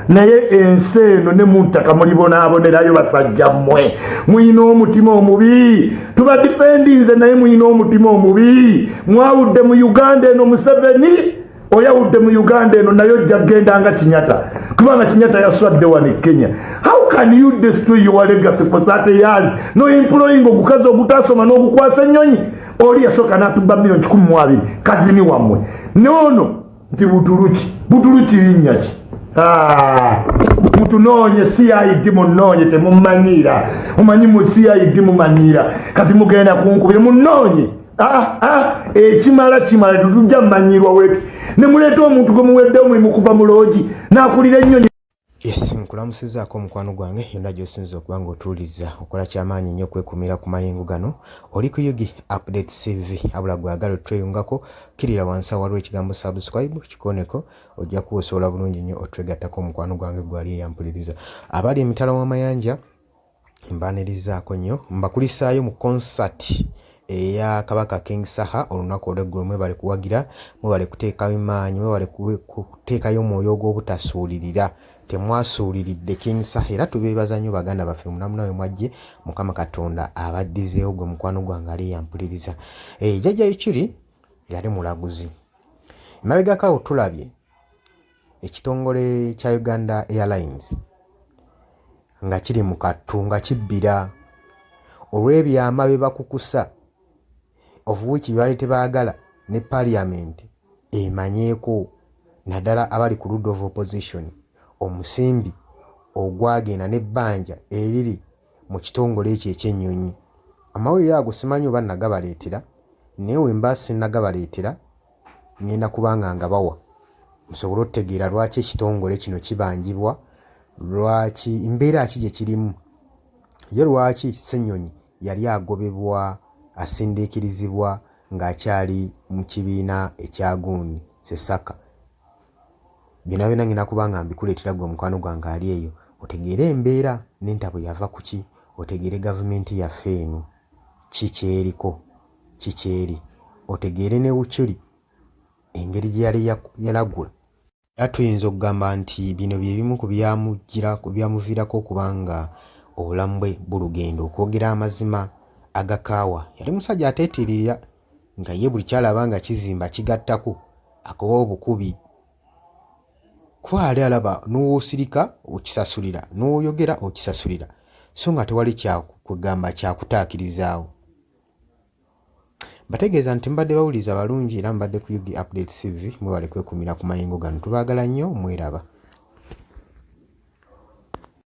Naye ensi eno ne muntaka mulibonaabonerayo. Basajja mmwe muyina omutima omubi. Tubadifendinze, naye muyina omutima omubi. Mwawudde mu Uganda eno. Museveni, oyawudde mu Uganda eno, naye ojja kugenda nga Kinyata, kubanga Kinyata yaswadde wano e Kenya. How can you destroy your legacy for 30 years, no employing ogukazi ogutasoma n'ogukwasa ennyonyi? Oli yasooka n'atubba miliyoni 120, kazini wammwe noono nti Butuluki. Butuluki linnya ki? Ah, mutunoonye CID, munoonye, temumanyiira. Mumanyi mu CID mumanyiira, kati mugenda kunkubire munoonye. Ah, ah, ekimala kimala, tetujja mumanyirwa wetu. Ne muleeta omuntu gwe muweddewo mulimu kuva mu loogi n'akulira ennyonyi. Yes, nkulamusizaako omukwano gwange yonna gy'osinza okuba ng'otuwuliriza. Okola kyamaanyi nnyo okwekuumira ku mayengo gano. Oli ku Yugi Update CV. Abula gwagala otweyungako, kkirira wansi awaliwo ekigambo subscribe, kikoneko, ojja kuba osobola bulungi nnyo otwegattako. Omukwano gwange gwali eyampuliriza, abali emitala w'amayanja, mbaanirizaako nnyo, mbakulisaayo mu concert eya Kabaka King Saha olunaku olw'eggulo. Mwebale kuwagira, mwebale kuteekayo maanyi, mwebale kuteekayo omwoyo ogw'obutasuulirira. Temwasuuliridde King Saha, era tubeebaza nnyo baganda baffe munamunawe mwajje. Mukama Katonda abaddizeewo. Gwe mukwano gwange ali yampuliriza, jjajja Ikiri yali mulaguzi. Emabegako awo tulabye ekitongole kya Uganda Airlines nga kiri mu kattu, nga kibbira olw'ebyama bye bakukusa, of which baali tebaagala ne parliament emanyeeko, naddala abali ku ludda of opposition, omusimbi ogwagenda n'ebbanja eriri mu kitongole ekyo ekyennyonyi. Amawulire ago simanyi oba nagabaleetera, naye we mba sinnagabaleetera, ngenda kubanga nga bawa musobole okutegeera lwaki ekitongole kino kibanjibwa, lwaki, mbeera ki gye kirimu, ye lwaki Ssennyonyi yali agobebwa, asindiikirizibwa ng'akyali mu kibiina ekya gundi Sesaka. Byonna byonna ngenda kuba nga mbikuleetera gwe omukwano gwange ali eyo, otegeere embeera n'entabwe yava ku ki, otegeere gavumenti yaffe eno ki kyeriko, ki kyeri, otegeere ne Wukiri engeri gye yali yalagula. Era tuyinza okugamba nti bino bye bimu ku byamuviirako okuba nga obulamu bwe bulugendo. Okwogera amazima agakaawa, yali musajja ateetiririra, nga ye buli kyalaba nga kizimba kigattako akuba obukubi, kuba ali alaba n'owoosirika okisasulira, n'oyogera okisasulira, so nga tewali kyakwegamba kyakutaakirizaawo. Mbategeeza nti mubadde bawuliriza balungi, era mubadde ku Ug Update CV. Mwebale kwekumira ku mayengo gano, tubaagala nnyo, mweraba.